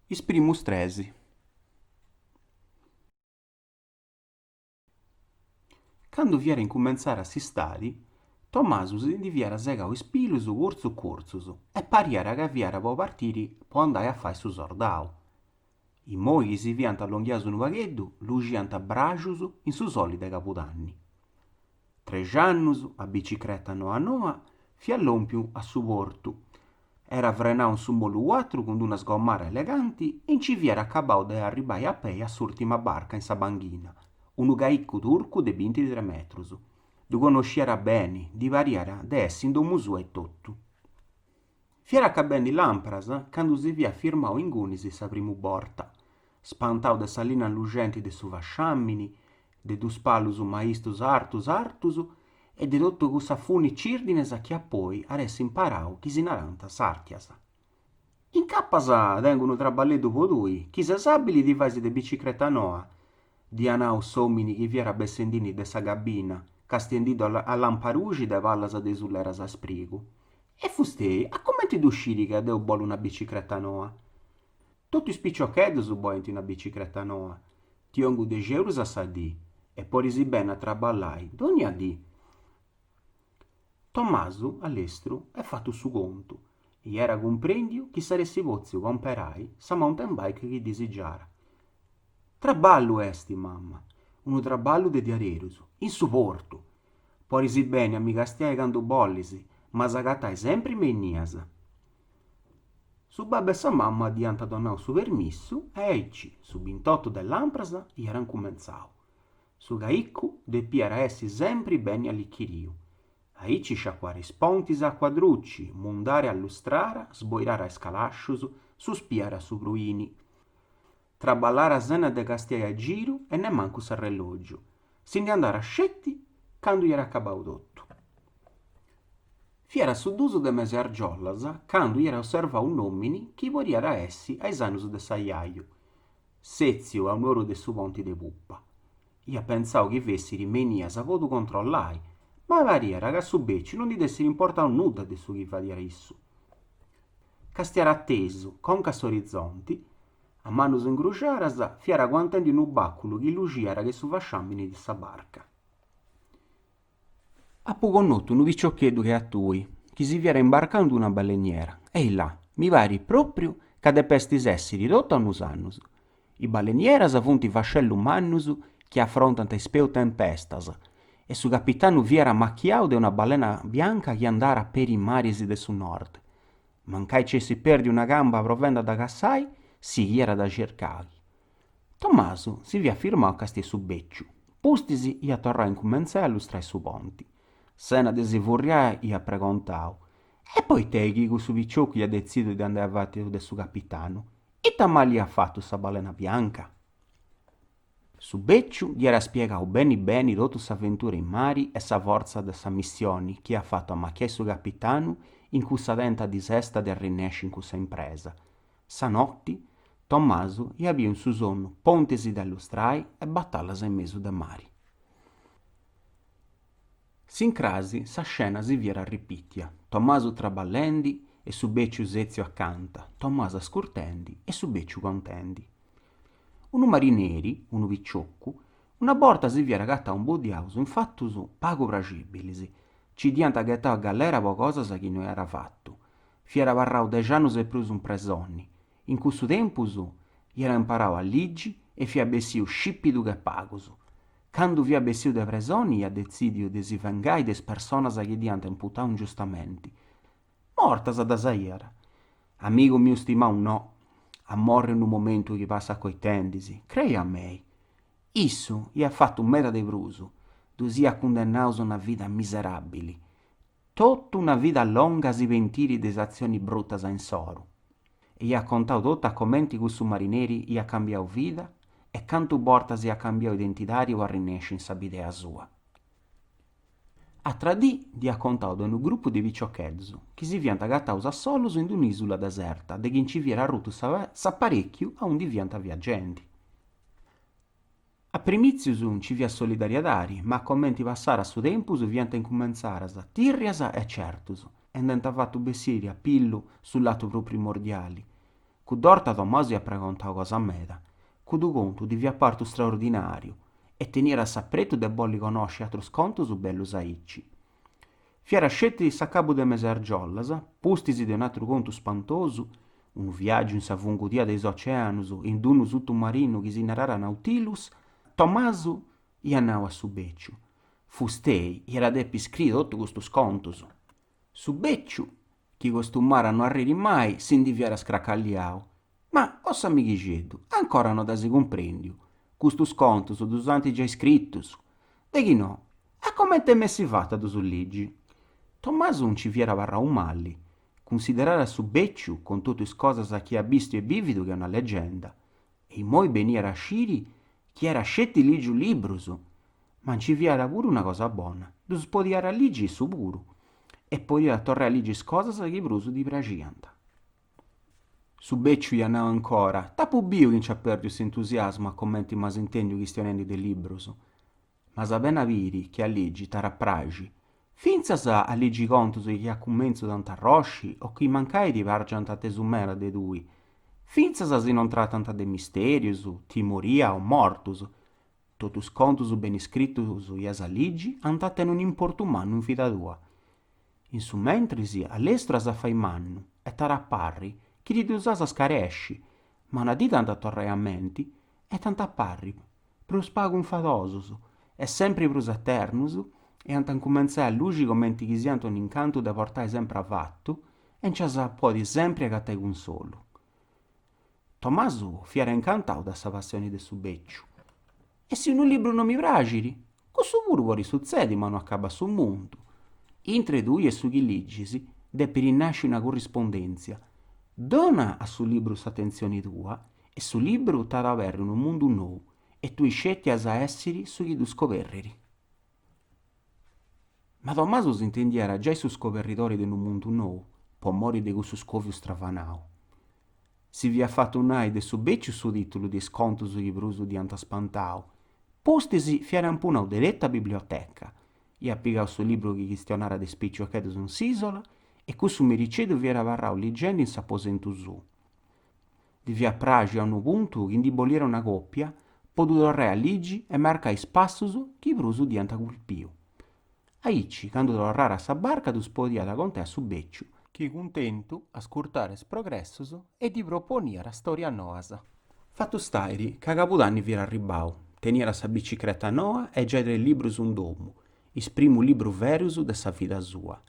Is primus tresi. Candu fiat incumentzara s'istadi, Tomasu si ndi fiat segau is pilus curtzus curtzus e pariat ca fiat po partiri po andai a fai su sordau. Immoi chi si fiant allonghiaus unu pagheddu, luxiant braxus in su soli de cabudanni. Trex'annus, a bicicreta noa noa, fiat lòmpiu a su portu. Era frenau in su molu cuatru cun d'una sgomara eleganti e nci fiat acabau de arribai a pei a s'ùrtima barca in sa banchina, unu caiccu turcu de bintitres metrus. Ddu connosciat beni, ddi pariat de essi in domu sua etotu. Fiat acabendi làmparas candu si fiat firmau ingunis sa primu borta, spantau de sa linna luxenti de su fasciàmini, de dus palus maistus artus artus e de totu cussas funis cìrdinas chi a poi at essi imparau chi si narant sàrtias. Incapas tengu unu traballeddu po tui, chi ses àbili ti fais de bicicreta noa, dd'iat nau s'òmini chi fiat bessendindi de sa cabina, castiendiddu a lamparuxi de palas de is ulleras a sprigu. E fustei, a cumenti ddu sciri ca deu bollu una bicicreta noa? Totu is piciocheddus bolint una bicicreta noa, ti 'ongu dexi eurus a sa dì e podis benni a traballai dònnia dì. Tomasu, a lestru, at fatu su contu e iat cumprèndiu chi s'at essi pòtziu comperai sa mountain bike chi disigiàt. Traballu est, mamma, unu traballu de diaderus, in su portu. Podis benni a mi castiai candu bollis, m'as agatai sempri me innias. Su babbu e sa mamma dd'iant donau su permissu e aici, su bintotu de làmparas, iat incumentzau. Su caiccu depiat essi sempri beni allichiriu. Aici sciacuara is pontis a acua druci, mundara e allustrara, sboirara is calascius, suspiara su pruini. Traballara sena de castiai a giru e nemancu s'arrellògiu. Si ndi andara sceti candu iat acabau totu. Fiat su dus de mesi argiolas candu iat osservau un'òmini chi podiat essi a is annus de s'ajaju, sètziu a un'oru de su ponti de pupa. Iat pentzau chi fessiri me innias po ddu controllai, ma pariat ca su bèciu non ddi dd'essiri importau nudda de su chi fadiat issu. Castiat atesu, conca a s'orizonti, a manus ingruxadas, fiat aguantendi unu bàculu chi luxiat che su fasciàmini de sa barca. Apu connotu unu piciocheddu che a tui, chi si fiat imbarcau in d'una baleniera, e là, mi parit pròpriu ca depestis èssiri totu a unus annus. Is balenieras funt vascellus mannus chi afrontant is peus tempestas, e su capitanu fiat amachiau de una balena bianca chi andàt peri is maris de su nord. Mancai nc'essit pèrdiu una camba provendi a dda cassai, sighiat a dda circai. Tomasu si fiat firmau a castiai su bèciu, pustis iat torrau a incumentzai a allustrai su ponti. Sena de si furriai iat pregontau, E poita chi cussu piciocu iat detzidiu de andai avatu de su capitanu? Ita mali iat fatu sa balena bianca? Su bèciu dd'iat spiegau beni beni totu s'aventura in mari e sa fortza de sa missioni chi iat fatu amachiai su capitanu in cussa tenta disesta de arrennesci in cussa impresa. Sa noti, Tommasu iat biu in su sonnu pontis de allustrai e batallas in mesu de mari. S'incrasi sa scena si fiat arripìtia, Tommasu traballendi e su bèciu sètziu acanta, Tommasu ascurtendi e su bèciu contendi. Unu marineri, unu piciocu, una borta si fiat agatau imboddiaus in fatus pagu praxìbilis, nci dd'iant ghetau a gallera po cosas chi no iat fatu. Fiat abarrau dex'annus e prus in presoni. In cussu tempus iat imparau a ligi e fiat bessiu scìpidu che pagus. Candu fiat bessiu de presoni iat detzìdiu de si vengai de is personas chi dd'iant imputau ingiustamenti. Mortas ddas aiat. Amigu miu stimau no. A morri unu momentu chi passat coitendisi, crei a mei. Issu iat fatu meda de prus, ddus iat cundennaus a una vida miserabili. Totu una vida longa a si pentiri de is atzionis brutas insoru. E iat contau totu a comenti cussu marineri iat cambiau vida e cantu bortas iat cambiau identidadi po arrennesci in sa bidea sua. Atra dì dd'iat contau de unu grupu de piciocheddus chi si fiant agataus a solus in d'un'ìsula deserta de chi nci fiat arrutu s'aparèchiu aundi fiant viagendi. A primìtzius nci fiat solidariedadi, ma comenti passàt su tempus fiant incumentzadas tìrrias e certus e nd'ant fatu bessiri a pillu su latu prus primordiali. Cudd'orta Tommasu iat pregontau cosa meda. Cuddu contu ddi fiat partu straordinàriu e teniat s'apretu de bolli connosci atrus contus bellus aici. Fiat sceti s'acabu de mes'e argiollas, pustis de un'atru contu spantosu, unu viàgiu in sa fungudia de is oceanus in d'unu sutumarinu chi si naràt Nautilus, Tommasu iat nau a su beciu, Fustei iat a depi scriri totu custus contus. Su beciu, chi costumàt a no arriri mai, si ndi fiat scracalliau. Ma, o s'amighixeddu, ancora no dd'as cumprendiu, custus contus ddus ant giai scritus. De chi no, a comente m'essi fatu a ddus ligi? Tommasu nci fiat abarrau mali, cunsideràt su beciu, cun totu is cosas chi iat bistu e bividu che una legenda, e immoi beniat a sciri chi iat sceti ligiu librus, Ma nci fiat puru una cosa bona, ddus podiat ligi issu puru e podiat torrai a ligi is cosas chi prus ddi praxiant. Su beciu iat nau ancora, T'apu biu chi nc'as pèrdiu s'entusiasmu a comenti m'as intèndiu chistionendi de librus. Ma as appena biri chi a ligi t'at a praxi, fintzas a ligi contus chi a cumentzu t'ant arrosci o chi mancai ti pargiant atesu meda de tui, fintzas si non tratant de misterius, timoria o mortus, Totu is contus beni scritus chi as a ligi ant a tenni un'importu mannu in vida tua. In su mentris a lestru as a fai mannu e t'at a parri chi ti ddus as a scaresci, ma una dì t'ant a torrai a menti e t'ant a parri prus pagu infadosus e sempri prus eternus e ant a incumentzai a luxi comenti chi siant un'incantu de portai sempri avatu e nci as a podi sempri agatai cunsolu. Tomasu fiat incantau de sa passioni de su beciu. E si unu libru no mi praxit? Cussu puru podit sutzedi ma no acabat su mundu. Intre tui e su chi ligis depit nasci una currispondèntzia. Dona a su libru s'atentzioni tua e su libru t'at a aberri unu mundu nou e tui sceti as a èssiri su chi ddu scoberrit. Ma Tomasu s'intendiat giai su scoberridori de unu mundu nou po mori de cussu scoviu stravanau. Si fiat fatu nai de su beciu su tìtulu de is contus chi prus dd'iant spantau. Pustis fiat ampunau deretu a biblioteca. Iat pigau su libru chi chistionàt de is piciocheddus in s'isola e cussu mericeddu fiat abarrau ligendi in s'aposentu suu. Ddi fiat praxiu a unu puntu chi ndi boliat una còpia po ddu torrai a ligi e marcai is passus chi prus dd'iant culpiu. Aici, candu torràt a sa barca ddus podiat contai a su beciu, chi cuntentu ascurtàt is progressus e ddi proponiat storias noas. Fatu stairi ca cabudanni fiat arribau, teniat sa bicicreta noa e giai tres librus in domu, is primus librus verus de sa vida sua.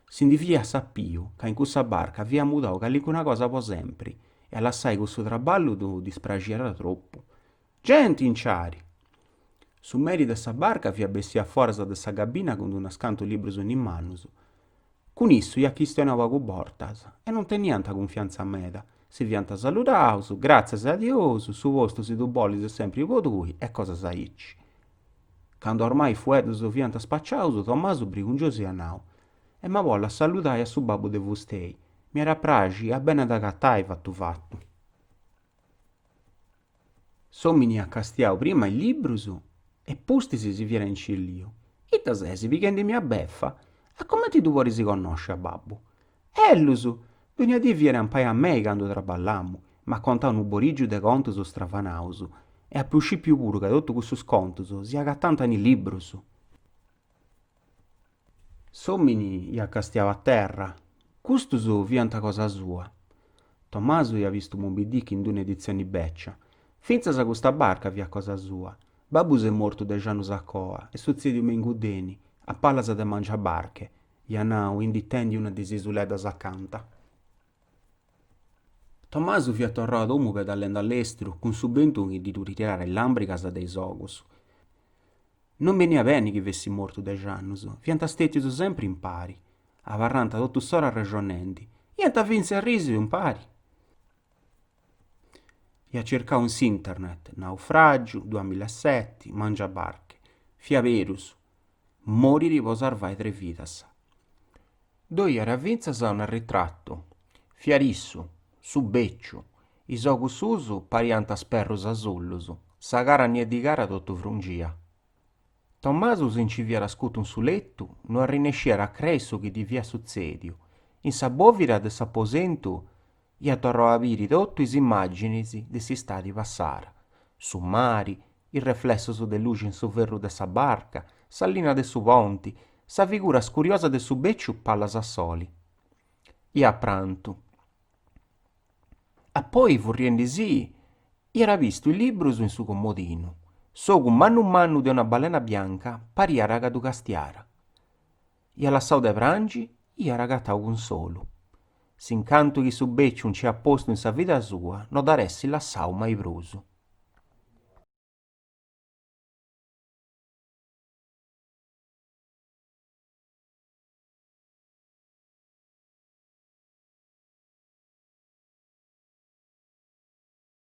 Si ndi fiat sapiu ca in cussa barca fiat mudau calincuna cosa po sempri e a lassai cussu traballu ddu dispraxiat tropu. Genti nc'ari! Su meri de sa barca fiat bessiu a foras de sa gabina cun d'unas cantu librus in is manus. Cun issu iat chistionau pagu bortas e non teniant cunfiantza meda, si fiant saludaus, gràtzias e adiosu, su postu si ddu bolis est sempri po tui e cosas aici. Candu ormai is fueddus fiant spaciaus, Tomasu brigungiosu iat nau, Em'a bolli a saludai a su babbu de fustei, m'iat a praxi a benni a dd'agatai fatu fatu. S'omini iat castiau prima is librus e pustis si fiat incilliu, Ita ses, pighendimi a befa? A comenti ddu podis connosci a babbu? Ellus! Dogna dì fiat impai a mei candu traballamu, m'at contau unu borigiu de contus stravanaus e apu scipiu puru ca totu cussus contus si agatant in is librus. S'omini iat castiau a terra, custus fiant cosa sua. Tomasu iat bistu Moby Dick in d'una editzioni bècia. Fintzas custa barca fiat cosa sua. Babbu s'est mortu dex'annus a coa, est sutzediu me inguddeni, a palas de Mangiabarche, iat nau inditendi una de is isuleddas acanta. Tomasu fiat torrau a domu pedalendi a lestru, cun su bentu chi ddi tiràt is làmbrigas de is ogus. Non beniat beni chi fessit mortu dex'annus, fiant stètius sempri impari, abarrànt totu s'ora arrexonendi, iant fintzas arrìsiu impari. Iat circau in s'internet, naufràgiu, duamilaseti, Mangiabarche. Fiat berus. Morit po sarvai tres vidas. Ddoi iat fintzas un'arritratu. Fiat issu, su bèciu. Is ogus suus pariant sperrus asullus, sa cara nieddigara totu frungia. Tommasu si nci fiat scutu in su letu, no arrennesciat a crei su chi ddi fiat sutzèdiu. In sa bòvida de s'aposentu. Iat torrau a biri totu is immàginis de s'istadi passara, su mari, is reflessus de luxi in su ferru de sa barca, sa linna de su ponti, sa figura scuriosa de su bèciu palas a soli. Iat prantu. A poi, furriendisì, iat bistu is librus in su comodinu. S'ogu mannu mannu de una balena bianca pariat ca ddu castiara. Iat lassau de prangi e iat agatau cunsolu. S'incantu chi su bèciu nc'iat postu in sa vida sua no dd'at essi lassau mai prus.